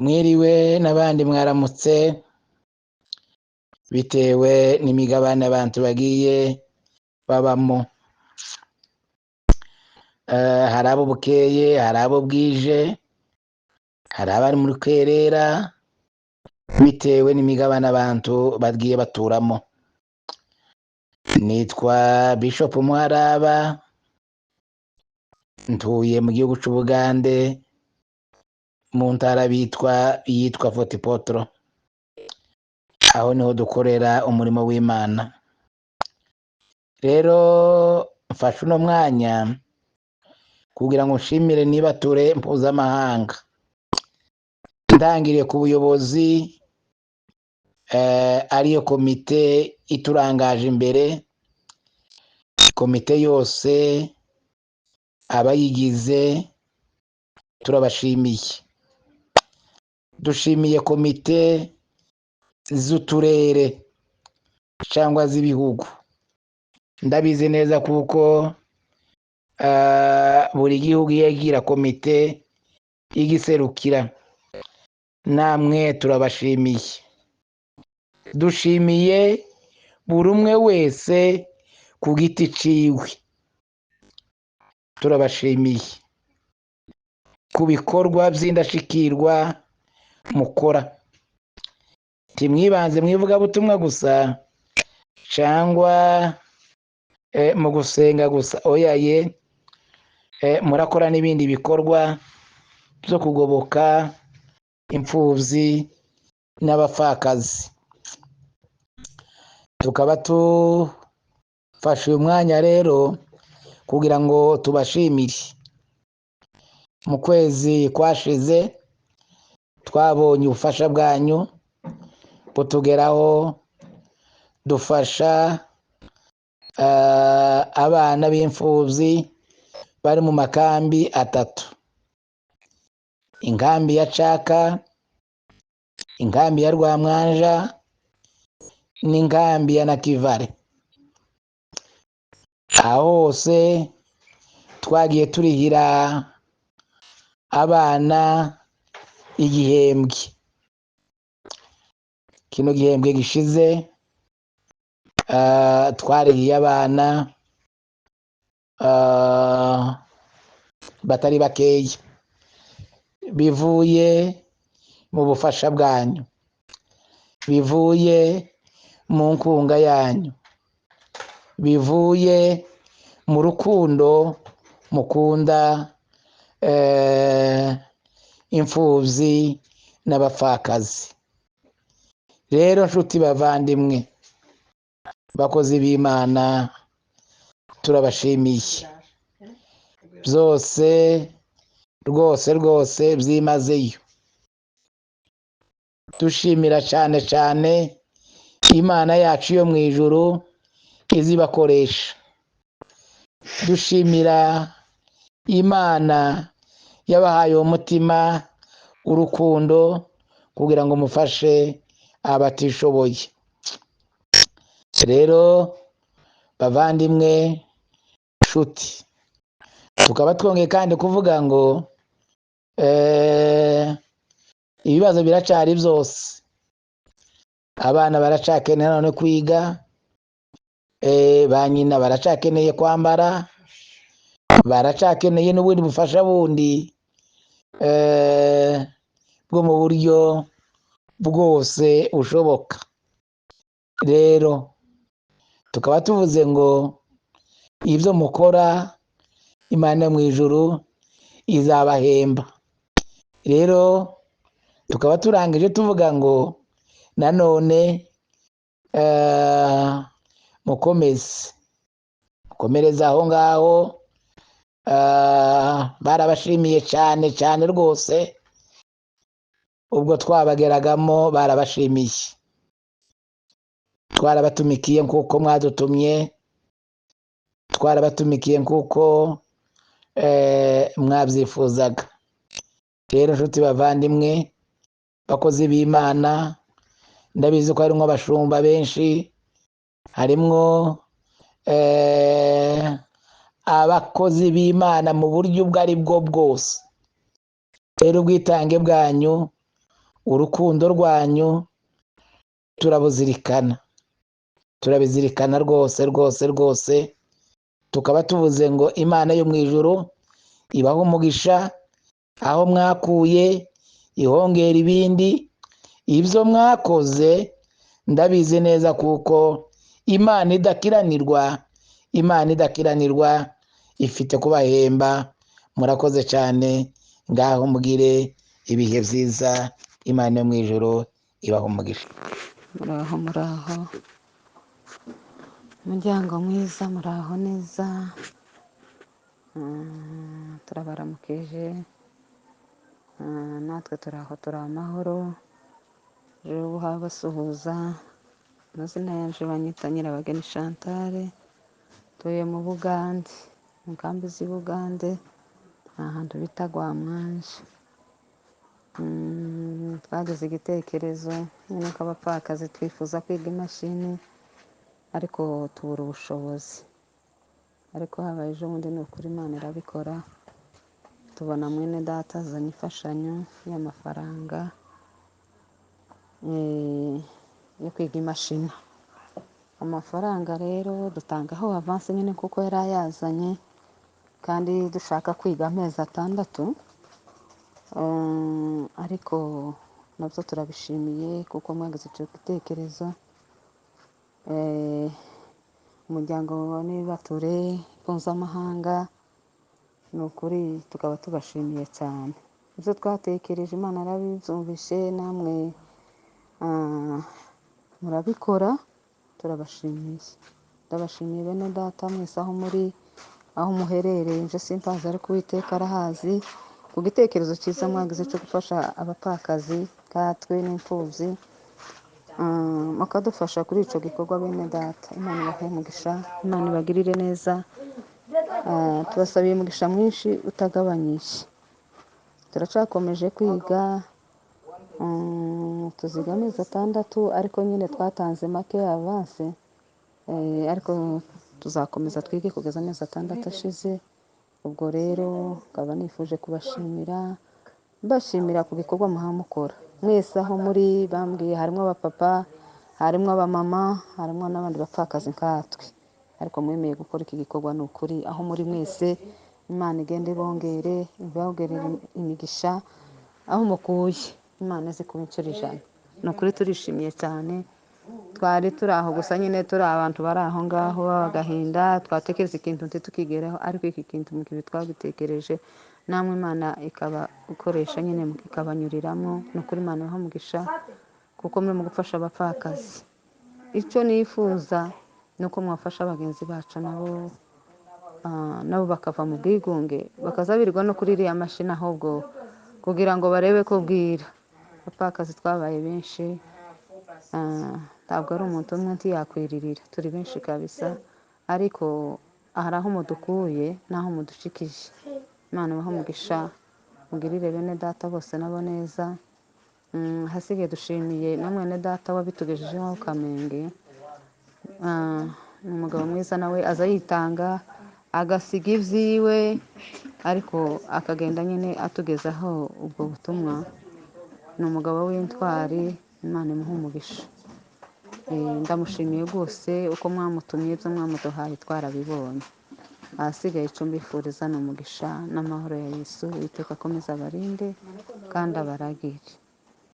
Mwiriwe n'abandi mwaramutse, bitewe n'imigabane abantu bagiye babamo. Hari abo bukeye, hari abo bwije, hari abari muri kwerera, bitewe n'imigabane abantu bagiye baturamo. Nitwa Bishop Muharaba, ntuye mu gihugu c'Ubugande, mu ntara bitwa yitwa Fort Portal. Aho niho dukorera umurimo w'Imana. Rero mfashe uno mwanya kugira ngo nshimire nibature mpuzamahanga, ntangiriye ku buyobozi, ariyo komite iturangaje imbere, komite yose abayigize turabashimiye. Dushimiye komite z'uturere cyangwa z'ibihugu. Ndabizi neza kuko buri gihugu yagira komite igiserukira. Namwe turabashimiye. Dushimiye buri umwe wese ku giti ciwe, turabashimiye ku bikorwa by'indashikirwa mukora. Ntimwibanze mu ivugabutumwa gusa cyangwa mu gusenga gusa, oya ye, murakora n'ibindi bikorwa byo kugoboka imfubyi n'abapfakazi. Tukaba tufashe uyu mwanya rero kugira ngo tubashimire. Mu kwezi kwashize twabonye ubufasha bwanyu butugeraho, dufasha abana b'imfubyi bari mu makambi atatu: inkambi ya Caka, inkambi ya Rwamwanja n'inkambi ya Nakivale. Aho hose twagiye turihira abana igihembwe. Kino gihembwe gishize twarihiye abana batari bakeya, bivuye mu bufasha bwanyu, bivuye mu nkunga yanyu, bivuye mu rukundo mukunda imfubyi n'abapfakazi. Rero nshuti bavandimwe, bakozi b'Imana, turabashimiye byose rwose rwose byimazeyo. Dushimira cyane cyane Imana yacu yo mu ijuru izibakoresha. Dushimira Imana yabahaye uwo mutima urukundo kugira ngo mufashe abatishoboye. Rero bavandimwe, nshuti, tukaba twongeye kandi kuvuga ngo ibibazo biracari byose, abana baracakeneye none kwiga, ba nyina baracakeneye kwambara, baracakeneye n'ubundi bufasha bundi bwo mu buryo bwose bushoboka. Rero tukaba tuvuze ngo ibyo mukora Imana mu ijuru izabahemba. Rero tukaba turangije tuvuga ngo nanone mukomeze, mukomereze aho ngaho. Barabashimiye cyane cyane rwose, ubwo twabageragamo barabashimiye. Twarabatumikiye nk'uko mwadutumye, twarabatumikiye nk'uko mwabyifuzaga. Rero nshuti bavandimwe, bakozi b'Imana, ndabizi ko harimwo abashumba benshi, harimwo abakozi b'Imana mu buryo ubwo ari bwo bwose. Rero ubwitange bwanyu Urukundo rwanyu turabuzirikana, turabizirikana rwose rwose rwose. Tukaba tuvuze ngo Imana yo mu ijuru ibahe umugisha, aho mwakuye ihongera ibindi. Ibyo mwakoze ndabizi neza, kuko Imana idakiranirwa, Imana idakiranirwa ifite kubahemba. Murakoze cyane, ngaho mugire ibihe byiza. Imana yo mu ijuru ibahe umugisha. Muraho, muraho muryango mwiza, muraho neza. Turabaramukije, natwe turaho, turi amahoro. Rero basuhuza, amazina yanje banyita Nyirabageni Chantal, tuye mu Bugande, mu nkambi z'i Bugande, ni ahantu bita Rwamwanje. Twagize igitekerezo nyine k'abapfakazi, twifuza kwiga imashini ariko tubura ubushobozi. Ariko habaye ejo bundi, ni ukuri Imana irabikora, tubona mwene data azanye imfashanyo y'amafaranga yo kwiga imashini. Amafaranga rero dutangaho avanse nyine kuko yari ayazanye, kandi dushaka kwiga amezi 6. Ariko nabyo turabishimiye kuko mwagize icyo gitekerezo. Umuryango Nibature mpuzamahanga, ni ukuri tukaba tubashimiye cyane. Ibyo twatekereje Imana yarabibyumvishe, namwe murabikora, turabashimiye. Ndabashimiye bene data mwese aho muri, aho muherereye, nje simpazi ariko Uwiteka arahazi. Ku gitekerezo cyiza mwagize cyo gufasha abapfakazi katwe n'imfubyi, mukadufasha kuri icyo gikorwa bene data. Imana ibahe umugisha, Imana ibagirire neza. Tubasabiye umugisha mwinshi utagabanyije. Turacyakomeje kwiga, tuziga amezi 6, ariko nyine twatanze make avance, ariko tuzakomeza twige kugeza amezi 6 ashize. Ubwo rero nkaba nifuje kubashimira, mbashimira ku bikorwa muhamukora mwese aho muri. Bambwiye harimo abapapa, harimo abamama, harimo n'abandi bapfakazi nkatwe, ariko mwemeye gukora iki gikorwa. Ni ukuri aho muri mwese Imana igende ibongere, ibongerere imigisha aho mukuye, Imana izi kuba inshuro 100. Ni ukuri turishimiye cyane. Twari turi aho gusa nyine, turi abantu bari aho ngaho b'agahinda, twatekereza ikintu ntitukigereho, ariko iki kintu mu gihe twagitekereje namwe Imana ikaba ikoresha nyine ikabanyuriramo. Ni ukuri Imana ibahe umugisha kuko muri mu gufasha abapfakazi. Icyo nifuza ni uko mwafasha bagenzi bacu nabo, nabo bakava mu bwigunge, bakaza birirwa no kuri iriya mashini, ahubwo kugira ngo barebe ko bwira. Abapfakazi twabaye benshi, ntabwo ari umuntu umwe ntiyakwiririra, turi benshi kabisa, ariko hari aho mudukuye n'aho mudushikije. Imana ibahe umugisha, mugirire bene data bose nabo neza. Hasigaye dushimiye na mwene data wabitugejejeho Kamenge. Ni umugabo mwiza, nawe aza yitanga agasiga ibyiwe, ariko akagenda nyine atugezaho ubwo butumwa. Ni umugabo w'intwari, Imana imuhe umugisha. Ndamushimiye rwose uko mwamutumye, ibyo mwamuduhaye twarabibonye. Ahasigaye icyo mbifuriza ni umugisha n'amahoro ya Yesu. Uwiteka akomeze abarinde kandi abaragire.